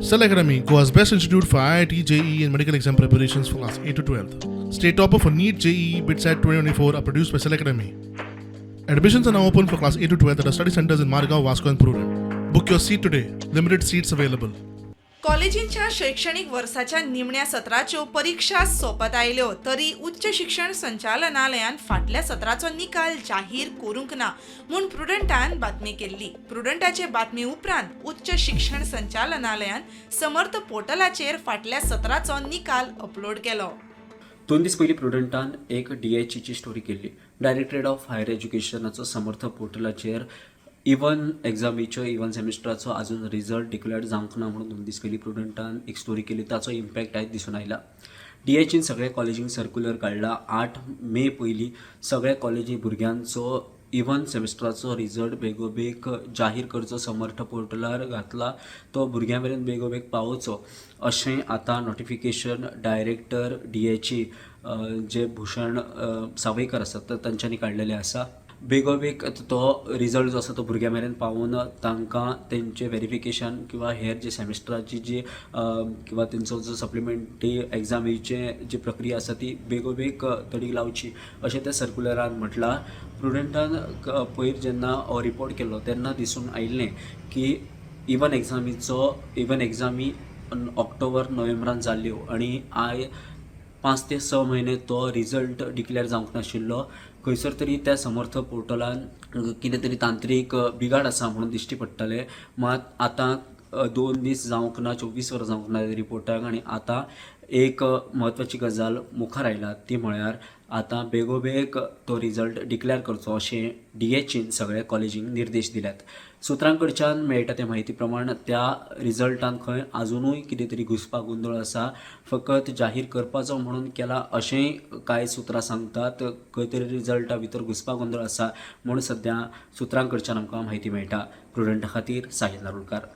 Cell Academy, Goa's best institute for IIT, JEE, and medical exam preparations for class 8 to 12. State topper for NEET, JEE, BITSAT 2024 are produced by Cell Academy. Admissions are now open for class 8 to 12 at our study centers in Margao, Vasco, and Prudent. Book your seat today. Limited seats available. कॉलेजींच्या शैक्षणिक वर्साच्या निमण्या सत्राच्यो परिक्षा सोंपत आयल्यो तरी उच्च शिक्षण संचालनालयान फाटल्या सत्राचो निकाल जाहीर करूंक ना म्हूण प्रुडंटान बातमी केल्ली. प्रुडंटाचे बातमी उपरांत उच्च शिक्षण संचालनालयान समर्थ पोर्टलाचेर फाटल्या सत्राचो निकाल अपलोड केलो. 2 दीस पयलीं प्रुडंटान एक डीएचईची स्टोरी केल्ली. डायरेक्टरेट ऑफ हायर एज्युकेशनाचो समर्थ पोर्टलाचेर इवन एग्जामीच्यो, इवन सेमिस्टराचो अजून रिजल्ट डिक्लेअर जावंक ना म्हणून 2 दीस पयलीं प्रुडंटान एक स्टोरी केली. ताचो इम्पॅक्ट आयज दिसून आयला. डीएचईन सगळ्या कॉलेजींक सर्क्युलर काडला, 8 मे पयलीं सगळ्या कॉलेजी भुरग्यांचो इवन सेमिस्टराचो रिजल्ट बेगोबेग जाहीर करचो, समर्थ पोर्टलार घातला तो भुरग्यां मेरेन बेगोबेग पावोवचो, अशें आतां नोटिफिकेशन डायरेक्टर डीएचई जे भूषण सावयकर आसात, तर तांच्यांनी काडलेलें आसा. बेगोबेग तो रिजल्ट जो आसा तो भुरग्यां मेरेन पावोवन तांकां तेंचें वेरिफिकेशन किंवा हेर जे सेमिस्टराची जी किंवा तेंचो जो सप्लिमेंटरी एग्जामीचे जी प्रक्रिया आसा ती बेगोबेग तडीक लावची, अशें त्या सर्कुलरान म्हटलां. प्रुडंटान पयर जेन्ना हो रिपोर्ट केलो तेन्ना दिसून आयिल्लें की इवन एग्जामी ऑक्टोबर नोव्हेंबरान जाल्ल्यो आनी आयज 5 ते 6 म्हयने तो रिजल्ट डिक्लेअर जावंक नाशिल्लो. खंयसर तरी त्या समर्थ पोर्टलान कितें तरी तांत्रीक बिगाड आसा म्हणून दिश्टी पडटालें. मात आतां 2 दीस जावंक ना, 24 वरां जावंक ना रिपोर्टाक आनी आतां एक म्हत्वाची गजाल मुखार आयला, ती म्हळ्यार आतां बेगोबेग तो रिजल्ट डिक्लेअर करचो अशें डीएचईन सगळ्या कॉलेजींक निर्देश दिल्यात. सुत्रां कडच्यान मेळटा ते म्हायती प्रमाण त्या रिजल्टान खंय आजुनूय कितें तरी घुसपा गोंदळ आसा. फकत जाहीर करपाचो म्हणून केला अशेंय कांय सुत्रां सांगतात. खंय तरी रिजल्टा भितर घुसपा गोंदळ आसा म्हूण सद्या सुत्रां कडच्यान आमकां म्हायती मेळटा. प्रुडंटा खातीर साहिल नारुलकार.